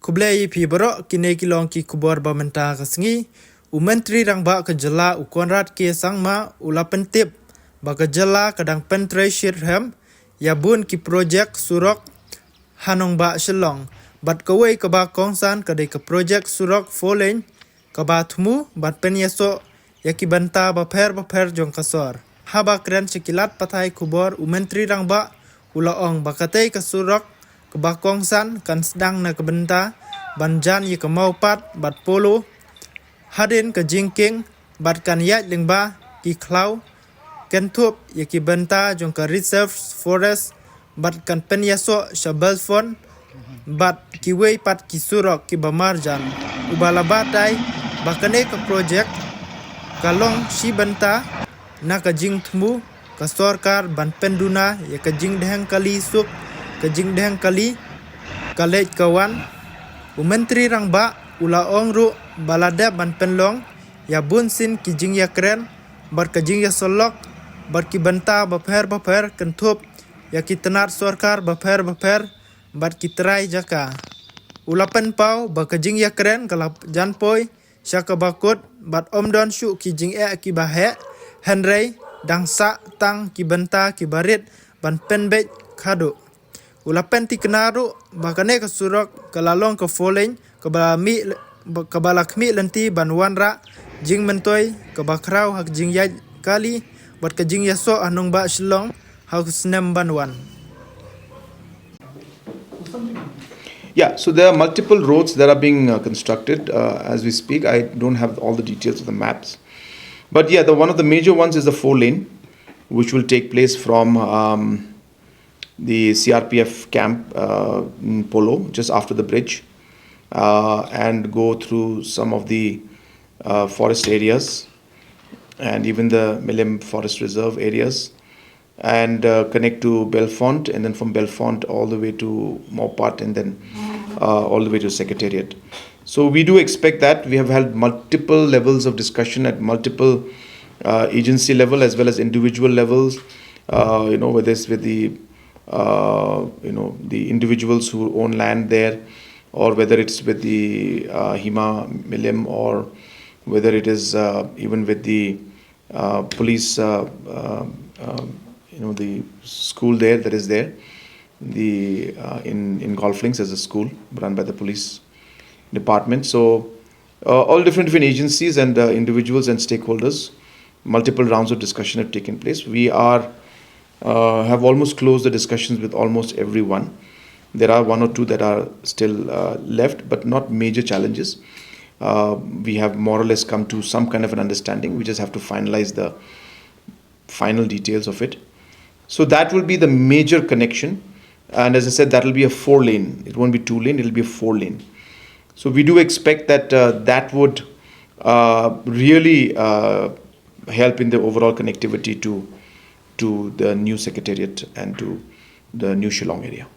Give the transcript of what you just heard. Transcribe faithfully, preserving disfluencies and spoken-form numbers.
Khublei ïa phi baroh, kine ki long ki khubor ba mynta ka sngi. U Myntri Rangbah ka jylla u Conrad K Sangma u la pyntip ba ka jylla ka dang pyntrei shitrhem ïa bun ki projek surok ha nongbah Shillong. Bad kawei kaba kongsan ka dei ka projek surok four lane kaba thmu bad pynïasoh ïa ki bynta bapher bapher jong ka sor. Haba kren sha ki lad pathai khubor, u Myntri Rangbah u la ong ba katei ka surok kaba kongsan kan sdang na ka bynta ban jan ïa ka Mawpat bad Polo hadien ka jingkieng bad kan ïaid lyngba ki khlaw, kynthup ïa ki bynta jong ka Reserve Forest bad kan pynïasoh sha Belfond bad kiwei pat ki surok kiba marjan. U ba la batai ba kane ka projek ka long shi bynta na ka jingthmu ka sorkar ban pynduna ïa ka jingdheng kali suk, ka jingdheng kali ka leit ka wan. U Myntri Rangbah u la ong ruh ba la dep ban pynlong ïa bun sien ki jingïakren bad ka jingïasyllok bad ki bynta bapher bapher, kynthup ïa ki tnat sorkar bapher bapher bad ki trai jaka. U la pynpaw ba ka jingïakren ka la jan poi sha kaba kut bad ym don shuh ki jingeh kiba heh, hynrei dang sah tang ki bynta kiba rit ban pynbeit khadduh. U la pyntikna ruh ba kane ka surok ka la long ka four lane kaba la mih, kaba la khmih lynti ban wanrah jingmyntoi kaba khraw ha ka jingïaid kali bad ka jingïasoh ha nongbah Shillong ha u snem ban wan. Yeah, so there are multiple roads that are being uh, constructed uh, as we speak. I don't have all the details of the maps. But yeah, the, one of the major ones is the four lane, which will take place from um, the C R P F camp uh, in Polo, just after the bridge, uh, and go through some of the uh, forest areas and even the Milim Forest Reserve areas, and uh, connect to Belfont, and then from Belfont all the way to Mawpat, and then uh, all the way to Secretariat. So we do expect that. We have held multiple levels of discussion at multiple uh, agency level as well as individual levels. Uh, you know, whether it's with the uh, you know, the individuals who own land there, or whether it's with the uh, Hima Milim, or whether it is uh, even with the uh, police, uh, uh, uh, you know, the school there that is there, the uh, in in Golf Links as a school run by the police department. So uh, all different different agencies and uh, individuals and stakeholders. Multiple rounds of discussion have taken place. We are uh, have almost closed the discussions with almost everyone. There are one or two that are still uh, left, but not major challenges. Uh, we have more or less come to some kind of an understanding. We just have to finalize the final details of it. So that will be the major connection. And as I said, that will be a four lane. It won't be two lane, it will be a four lane. So we do expect that uh, that would uh, really uh, help in the overall connectivity to, to the new secretariat and to the new Shillong area.